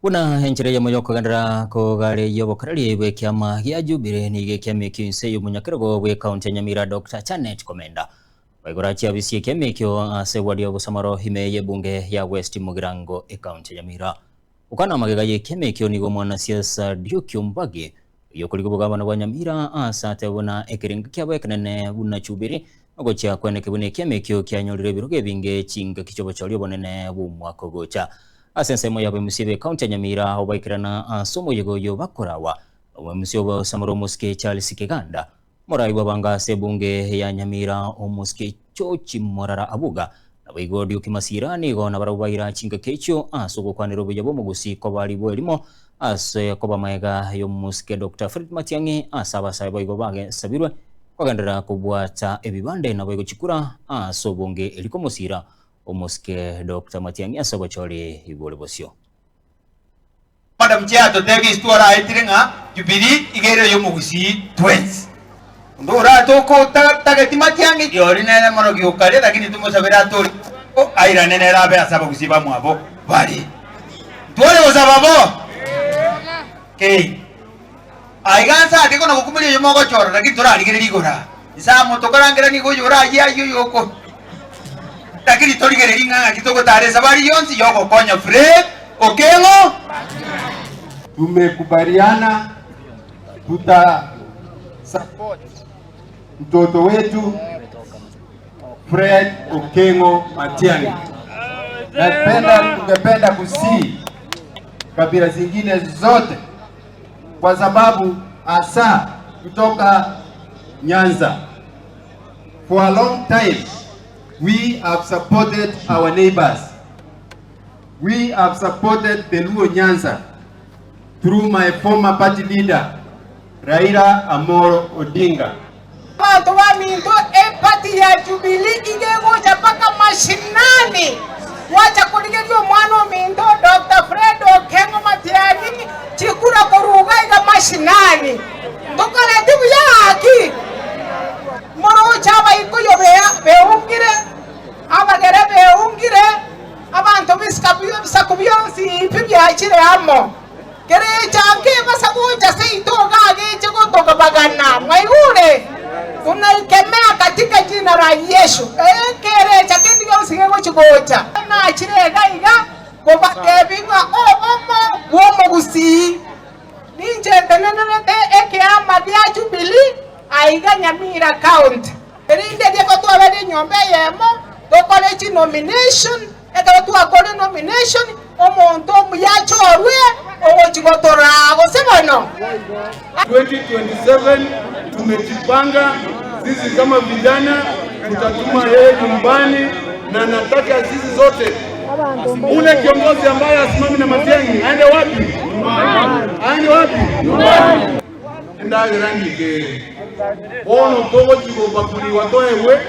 Buna enchera eyemo y'okogenderera kogareyia obokoreri bw'ekiama gia Jubilee nigo ekiama ekio inse y'omonyakerogo bw'ecounty ya Nyamira Doctor Janet Komenda baigora chiabisi ekiama ekio ase eward ya Obosamaro ime y'ebunge ya West Mugirango ecounty ya Nyamira. Gokwana amagega y'ekiama ekio nigo omwanasiasa Duke Ombagi oyio okorigia obogabana bwa Nyamira ase atebe buna ekerengo kiabo ekenene buna Jubilee nogochia kweneke buna ekiama ekio kianyorire ebirogo ebinge chingaki chi'obochori obonene bw'omwaka ogocha. Ase ensemo y'abaemusia b'ecounty ya Nyamira obaikerana ase omoyega oyio bakorawa nomoemusia obosamora omosike Charles Kiganda, omorai bw'abange ase ebunge ya Nyamira omosike George Morara Abuga, naboigo Duke Masira nigo nabarabwo baira chingaki echio ase ogokwanera obuya bw'omogusii koba ribwa erimo ase koba magega y'omosike Doctor Fred Matiang'i ase abasae boigo bagesabirwe kogenderera kobwata ebibande naboigo chikura ase obonge eri komosira Omosike Doctor Matiang'i ase obochori bore bosio. Madam Chair totebie ase twaraetire ng'a Jubilee iga ere ey'omogusii twensi. Onde oratogotageti Matiang'i rirorio nere morogi okare lakini tomosabere atore bwango airane nere abe ase abagusii bamwabo bare. Ntware gosaba bo? Kei. Aiga nse ake kona gokumeria oyo mogochora lakini torarigereria igoro aa. Nse amo tokorangerania nigo oyo orayie ayie oyo oko. Lakini torigererie ng'a ng'aki togotara esabari yonsi yogokonya Fred Okeng'o. Tumekubaliana tuta support mtoto wetu Fred Okengo Matiang'i. Napenda, tungependa kusii kabila zingine zote kwa sababu hasa kutoka Nyanza. For a long time we have supported our neighbors. We have supported the Luo Nyanza through my former party leader Raila Amolo Odinga. Abanto baminto, eparty ya Jubilee iga egocha mpaka mashinani gwacha korigeria omwana ominto Doctor Fred Okengo Matiang'i chikura korwa iga iga mashinani. Ntokoreti buya gaki? Moroche abaikuyu beungire, abagere beungire, abanto b'ebisaku bionsi pi biachire amo. Kerecha nkebasa gocha seito iga ageche gotogabagana. Mwaigure? Tunaikemea katika jina la Yesu. Ekerecha kende gionsi gegochi gocha. Nachire iga iga kobatebia ng'a obomo bw'omogusii. Ninche ntenenerete ekeama gia Jubilee aiga Nyamira County. Erinde rieko twabere enyomba eyemo tokore chinomination, ekero twakorire nomination omonto omuya achorwe ogochi gotoraa gose bono. 2027 tumejipanga sisi kama vijana, tutatuma yeye nyumbani, na nataka sisi zote, ule kiongozi ambaye asimami na Matiang'i aende wapi? Aende wapi? Endagera ng'ike bono togochi gopakuliwa toegwe.